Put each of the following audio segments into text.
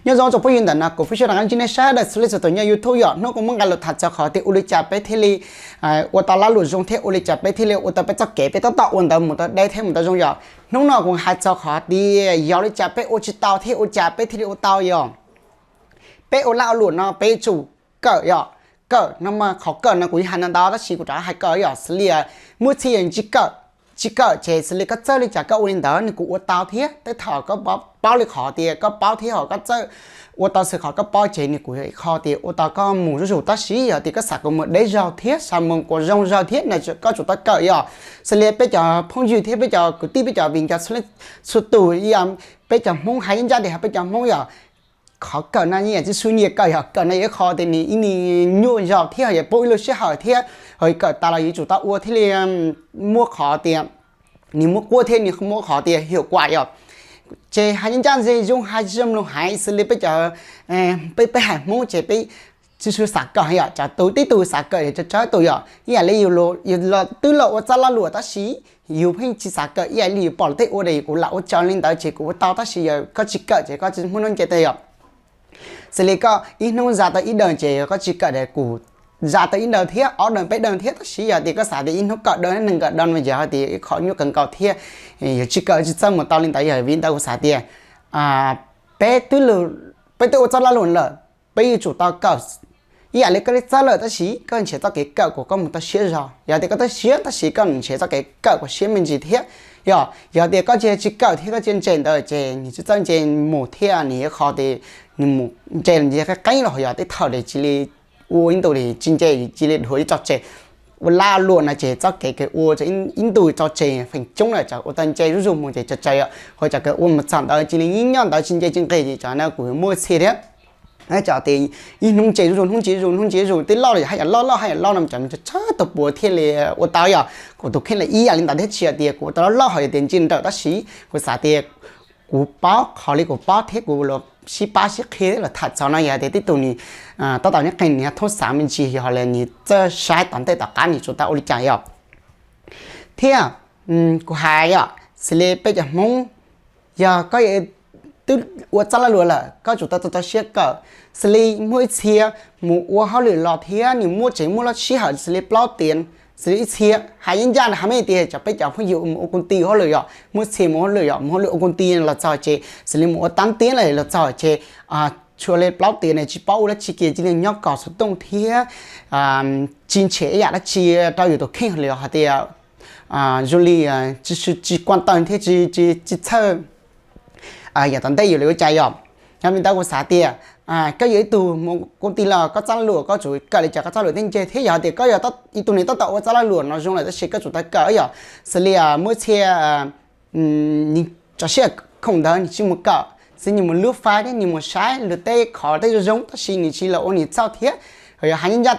Nyob zoo tsoom phooj ywg ntawm no, kuv Fwj Xyooj rov qab ntsib nej sawv daws xws li txhua tus nyob YouTube yom. Hnub kuv muab nqa los tham txog qhov tias ua li cas peb thiaj li ua tau laj luam zoo thiab ua li cas peb thiaj li ua tau peb txoj kev peb tab tom ua ntawd mus tau deb thiab mus tau zoo yom. Hnub no kuv hais txog qhov tias yog li cas peb ua tsis tau thiab ua cas peb thiaj li ua tau yom. Peb ua laj ua luam no peb yuav tsum kawm yom. Kawm no mas qhov kawm no kuv yeej hais ntau ntau tab sis kuv rov hais kawm yom. Xws li muaj txhia yog tsis kawm, tsis kawm ces xws li koj txawj li cas koj ua li ntawd nws kuj ua tau thiab. Tej thaum koj paub li qhov tias koj paub thiab ho koj txawj ua tau xws qhov koj paub ces nws kuj yog ib qho tias ua tau koj mus zuj zus tab sis yog tias koj xav kom mus deb zog thiab xav mus kom zoo zog thiab no koj tsum tau kawm yom. Xws li peb cov phooj ywg thiab peb cov kwv tij peb cov viv ncaus txhua tus, peb cov Hmoob hais ncaj tias peb cov Hmoob yom, qhov kawm no yeej yam tsis su nyiam kawm yog kawm no yog ib qho tias nws ib nws nyuaj zog thiab ho yog pub ib lub sij hawm thiab ho kawm tas los yuav tsum tau ua thiaj li muaj qhov tias nws muaj quaj thiab nws muaj qhov tias hiaum kuam yom. Ces hais ncaj ncaj ze zoo hais tsis zoo mloog hais xws li peb cov, peb peb haiv Hmoob ces peb tsis su xav kawm yom. Cov tus tib tug xav kawm yog tsawg tsawg tus yom, ib yam li yus twb los ua txoj laj luam tab sis yus pheej tsis xav kawm, ib yam li yus pom luag tej ua ces kuv lam ua tso li ntawd ces kuv ua tau tab sis yog koj tsis kawm ces koj tsis muaj hnub nce teb yom. Xws li koj ib hnub za tau ib daws ces yog koj tsis kawm ces kuj za tau ib daws thiab ob daws peb daws thiab tab sis yog tias koj xav tias ib hnub kawm daws nees nkaum daws no ces yog tias ib qho nyuaj kawg nkaus thiab yog tsis kawm tsis txawj mus tau li ntawd. Yog vim ntawd kuv xav tias peb twb peb twb ua txoj laj luam lawm, peb yuav tsum tau kawm. Ib yam li koj twb txawj lawm tab sis koj nrhiav txoj kev kawm kom koj mus tau siab zog, yog tias koj txawj siab tab sis koj nrhiav txoj kev kawm kom siab me ntsis thiab yom. Yog tias koj tsis tsis kawm thiab koj tsis ntse ntawd ces nws tsis txawj ntse mus thiab nws yog qho tias nws mus ntse los nce qeeb qeeb los yog tej thaum ces cia li ua ib ntu li tsis ntse cia li dhuav ib tso tseg. Ua laj luam no ces txoj kev kws ua ib ntu tso tseg feem coob na cov ua tau ntse zuj zus mus ces tso tseg yom, ho cov kws ua mus txog ntawd cia li nyob ntawd tsis ntse tsis nqig ces cov no kuj muaj txhia thiab. Cov tias ib hnub ntse zuj zus hnub ntse zuj zus hnub ntse zuj zus twb loj los yog haj yam loj loj haj yam loj no cov no tsawg tug puav thiaj li ua tau yom. Kuv tus kheej los ib yam li ntawd thiab tsis yog tias kuv ua tau loj loj ho yog tias ntse nrawm tab sis kuv xav tias kuv paub qhov li kuv paub thiab kuv los sib pab sib qhia los tham txog no yog tias tib tug nws tab tom nyob qeeg nws thoob xav me ntsis yog li nws txawj saib tom ntej tom qab nws tsum tau ua li cas yom. Thiab kuv hais yom, xws li peb cov Hmoob, yog koj twb ua txoj laj luam lawm koj tsum tau tau siab kawm. Xws li muaj ib txhia mus ua hauj lwm los thiab nws muaj tseem muaj lub sij hawm xws li plaub tiam, xws li ib txhia hais ncaj ncaj hais me tias cov peb cov phooj ywg mus ua koom ti hauj lwm yom, muaj txhia mus hauj lwm yom, mus hauj lwm ua koom ti los txog ces xws li mus ua tab tiab los txog ces txhua li plaub tiam ne tsis paub ua dab tsi kiag cia li nyob kos xov tooj thiab tsis ntshe ib yam dab tsi rau yus tus kheej li hais tias zoo li tsis kuaj taw thiab tsis txhawj yam tom ntej yus li ua cas yom. Yog li ntawd kuv xav tias koj yog ib tug mus koom ti los koj txoj laj luam koj tsum kawm li cas koj txoj laj luam thiaj ntse thiab yog tias koj yog ib tug neeg tab tom ua txoj laj luam no zoo lawm tab sis koj tsum tau kawm yom. Xws li muaj txhia nws tso siab khoom ntawd nws tsis mus kawm, xwb nws mus lub fai thiab nws mus saib luag tej qhov tej zoo zoo tab sis nws tsis los ua nws txoj thiab. Yog hais ncaj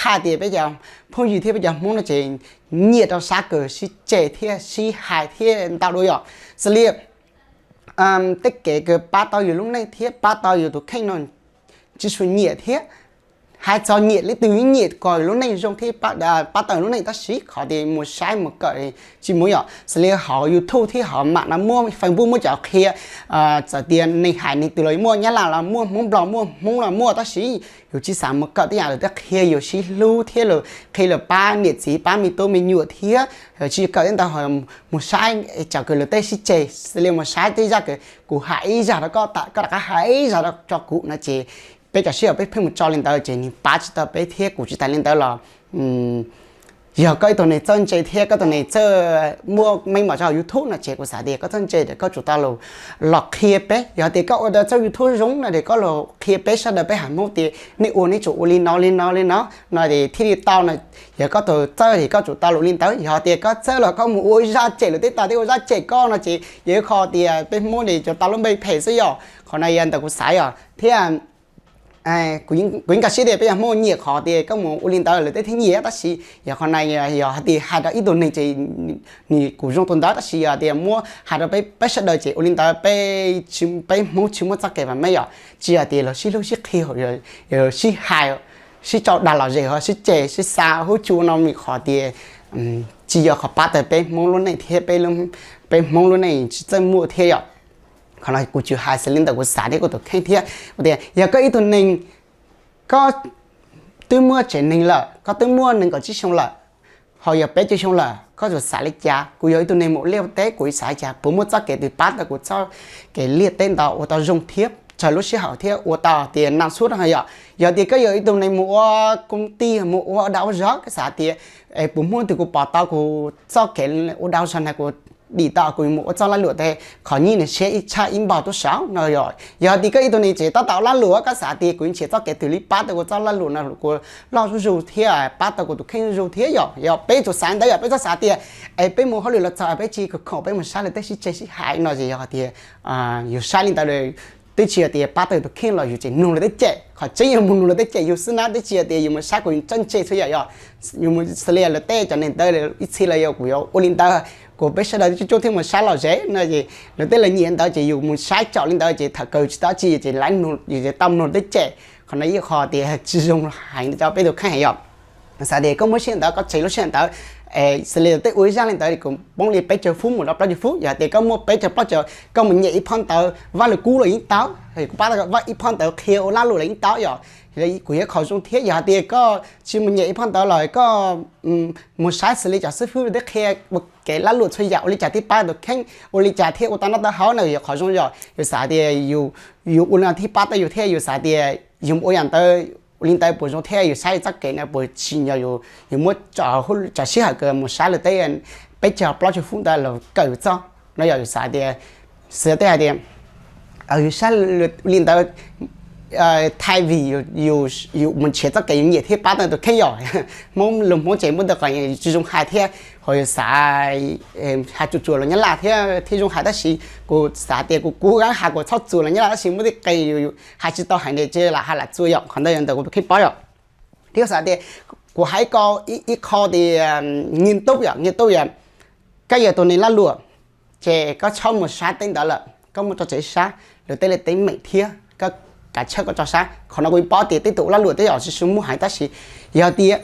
qha tias peb cov phooj ywg thiab peb cov Hmoob no ces nyiam rau sab kws sib ceg thiab sib hais thiab ntau dua yom. Xws li tej kev kws pab tau yus lub neej thiab pab tau yus tus kheej no tsis su nyiam thiab. Hais txog nyiam leej twg nyiam kom lub neej zoo thiab pab tau lub neej tab sis qhov tias mus saib mus kawm tsis mus yom. Xws li hauv YouTube thiab hauv mam no muaj Facebook muaj cov qhia, txawm tias neeg hais neeg twg los muaj, Nyab Laj los muaj, Hmoob Nplog muaj, Hmoob los muaj tab sis yus tsis xav mus kawm tej yam lawv twb qhia yus sib hlub thiab lawv qhia lawv pab niam txiv pab me tub me nyuam thiab tsis kawm tej ntawd mus saib cov kws lawv tej sib ceg xws li mus saib tej zaj kws kuv hais ib zaj rau koj, koj rov qab hais ib zaj rau kuv no ces peb cov sij hawm peb pheej mus tso li ntawd ces nws pab tsis tau peb thiab kuv tsis tas li ntawd los yog koj ib tug neeg txawj ntse thiab koj tus neeg txawj muaj meej mom tso YouTube no ces kuv xav tias koj txawj ntse ces koj tsum tau los qhia peb. Yog tias koj ua tau txoj YouTube zoo no ces koj los qhia peb sawv daws peb haiv Hmoob tias nej ua nej tsum ua li no li no li no no ces thiaj li tau no. Yog koj tus txawj ces koj tsum tau los li ntawd, yog tias koj txawj los koj mus ua zaj cem lawv tej tas thiab ua zaj cem koj no ces yog ib qho tias peb Hmoob ces cov tas lub npe phem xwb yom. Qhov no yog ntawm kuv xav yom thiab kuv yeej nkag siab tias peb cov Hmoob nyiam qhov tias koj mus ua li ntawd lawv tej thiaj nyiam tab sis yog qhov no yog hais tias hais rau ib tug neeg ces nws kuj zoo tus ntawd tab sis yog tias muab hais rau peb sawv daws ces ua li ntawd peb Hmoob tsis muaj txoj kev vam meej yom. Tsis yog tias los sib hlub sib qhia, sib hais, sib tso dag lom zem ho sib ceg sib xa huab cua no vim qhov tias tsis yog qhov pab tau peb Hmoob lub neej thiab peb Hmoob lub neej tsis txawj muaj thiab yom. Qhov no kuv tsis hais xws li ntawm kuv xav thiab kuv tus kheej thiab. Kuv tias yog koj ib tug neeg, koj twb muaj tsev neeg lawm, koj twb muaj nees nkaum tsib xyoo lawm, ho yog peb caug xyoo lawm, koj yuav xav li cas? Kuv yog ib tug neeg mus liaj teb, kuv xav li cas? Puas muaj txoj kev twg pab tau kuv txoj kev liaj teb ntawd ua tau zoo thiab raws lub sij hawm thiab ua tau tias nas xuab no yom? Yog tias koj yog ib tug neeg mus ua koob tij, mus ua dag ua zog, koj xav tias puas muaj twg kuv pom tau kuv txoj kev ua dag ua zog na, kuv dim tau kuv mus ua txoj laj luam tej qhov nyiaj nws siab ib tshaj ib npaug tuaj saud no yom? Yog tias koj ib tug neeg tseem tab tom laj luam, koj xav tias kuv nrhiav txoj kev twg li pab tau kuv txoj laj luam no kuv loj zuj zus thiab pab tau kuv tus kheej zuj zus thiab yom? Yog peb tsuas xav li ntawd yom? Peb txhob xav tias es peb mus hauj lwm los txog peb tsis khoom khoom, peb mus saib luag tej sib txhij sib hais no ces yog tias yus saib li ntawd twb tsis yog tias pab tau yus tus kheej los yus tseem nug luag tej cem. Qhov tseeb yog mus nug luag tej cem yus xwb na, twb tsis yog tias yus mus saib kuv txawj ntse xwb yom? Yog yus mus xws li luag tej cov neeg ntawd ib txhis los yog kuv yuav ua li ntawd, kuv peb sawv daws coob coob thiaj mus saib lom zem no ces luag tej lawv nyiam ntawd ces yus mus saib tsom li ntawd ces thaum kawg tsis tau tsi ces lawv nug, yus tau nug luag tej cem. Qhov no ib qho tias tsis zoo hais rau peb tus kheej yom? Xav tias koj muaj siab ntawd koj tseg lub sij hawm ntawd, xws li tej ua ib zaj li ntawd kuv poob li peb caug fub mus rau plaub caug fub. Yog tias koj muaj peb caug plaub caug, koj mus nyem ib phau ntawv Vaj Lwm Kub los yeej tau, kuv pab tau vaj ib phau ntawv qhia ua laj luam los yeej tau yom? Kuj yog qhov zoo thiab. Yog tias koj tsis mus nyem ib phau ntawv los koj mus saib xws li cov xib fwb tej qhia ua kev laj luam txhua yam ua li cas thiaj pab tus kheej, ua li cas thiaj ua tau noj tau haus no yog qhov zoo yom? Yus xav tias yus ua li no thiaj pab tau yus thiab yus xav tias yus ua yam ntawd, ua li ntawd puas zoo thiab yus saib txoj kev no puas tsim nyog yus, yus muab tso sij hawm kawg mus saib luag tej peb caug plaub caug fub ntawd los kawm txog no yom? Yus xav tias, xav tias hais tias yus saib li ntawd, thaij vim yus mus nrhiav txoj kev yus nyiam thiaj pab tau tus kheej yom? Hmoob, lus Hmoob ces muaj ntau qhov tsis zoo hais thiab, ho yus xav hais tsuas tsuas los nyab laj thiab thiaj zoo hais tab sis kuv xav tias kuv kuv yeej hais kuv txhob txuas los nyab laj tab sis muaj tej qe yus hais tsis tau hais ntawd ces lam hais lam txuas yom? Qhov ntawd yog ntawm kuv tus kheej paub yom. Thiab xav tias kuv hais ib qho tias nyiaj tub yom, nyiaj tub yom, koj yog tus neeg laj luam ces koj txhob mus saib tej ntawd lawm, koj muab tso tseg saib, luag tej li teeb meem thiab koj kav tshawj koj tso saib. Qhov no kuv paub tias tej tus ua laj luam tej yom tsis muaj hais tab sis yog tias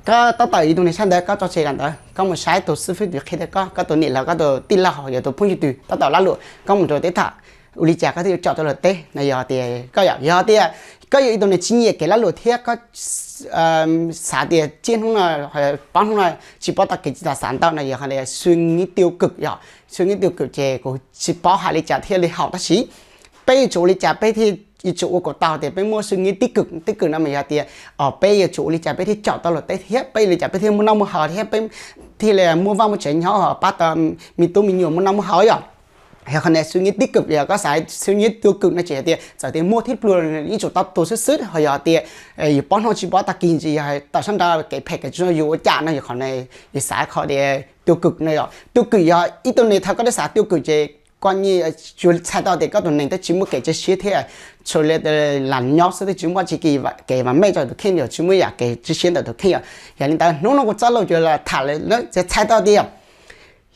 koj tab tom yog tus neeg saib ntawd koj tso tseg lam ntawd, koj mus saib tus xib fwb twg qhia rau koj, koj tus niam laus, koj tus tij laug, yog tus phooj ywg twg tab tom laj luam, koj mus rau tej tham ua li cas koj thiaj yuav caum tau luag tej no. Yog tias koj yom, yog tias koj yog ib tug neeg tsis nyiam kev laj luam thiab koj xav tias ciaj hnub no, pab hnub no tsis paub tag kev tsis tau xav ntau no yog qhov tias suy nghĩ tiêu cực yom. Suy nghĩ tiêu cực ces kuv tsis paub hais li cas thiaj li haum tab sis peb yuav tsum ua li cas peb thiaj yuav tsum ua kom tau tias peb muaj suy nghĩ tích cực. Tích cực no mas yog tias peb yuav tsum ua li cas peb thiaj caum tau luag tej thiab peb ua li cas peb thiaj muaj noj muaj haus thiab peb thiaj li muaj vaj muaj tsev nyob, pab tau me tub me nyuam muaj noj muaj haus yom. Yog qhov tias suy nghĩ tích cực yog koj xav suy nghĩ tiêu cực no ces yog tias txawm tias muaj thiab pluag ib tsum tau tuag xwb xwb, ho yog tias yus pab hnub tsis paub tag kis ntsis yog tawm sab nrad kev phem kev tsis zoo yus ua cas no yog qhov, yus xav qhov tias tiêu cực no yom. Tiêu cực yog ib tug neeg thaum koj twb xav tiêu cực ces koj yeej txhais tau tias koj tus neeg twb tsis muaj kev cia siab thiab, tsuas li lam nyob xwb twb tsis muaj tsi kev vam meej rau tus kheej, yus tsis muaj yam kev cia siab ntawm tus kheej yom. Yog li ntawd hnub no kuv txoj lus yuav los tham lawm no ces txhais tau tias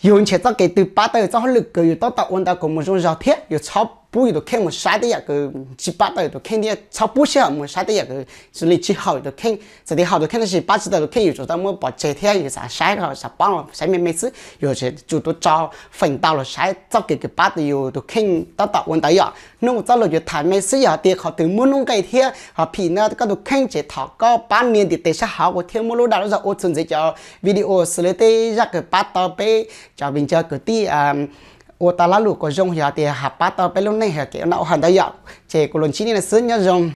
yus nrhiav txoj kev twg pab tau yus txoj hauj lwm kws yus tab tom ua ntawd kom mus zoo zog thiab yus txhob pub yus tus kheej mus saib tej yam kws tsis pab tau yus tus kheej thiab txhob pub sij hawm mus saib tej yam kws xws li tsis haum yus tus kheej. Txawm tias haum tus kheej tab sis pab tsis tau tus kheej yus tsum tau muab pov tseg thiab yus xav saib los xav paub saib me me xwb, yus tsum tau tso feem ntau los saib txoj kev kws pab tau yus tus kheej tab tom ua ntawd yom. Hnub no kuv txoj lus yuav tham me xwb, yog tias qhov twg muaj nuj nqis thiab ho phim no koj tus kheej ces thov koj pab nias ntiv tes sab hauv kuv thiaj muaj lub dag lub zog ua txuas ntxiv cov video xws li tej zaj kws pab tau peb cov viv ncaus kwv tij ua tau laj luam kom zoo, yog tias ho pab tau peb lub neej hais kev ua noj ua haus ntawd yom. Ces kuv los ntsib nej no xwb, nyob zoo.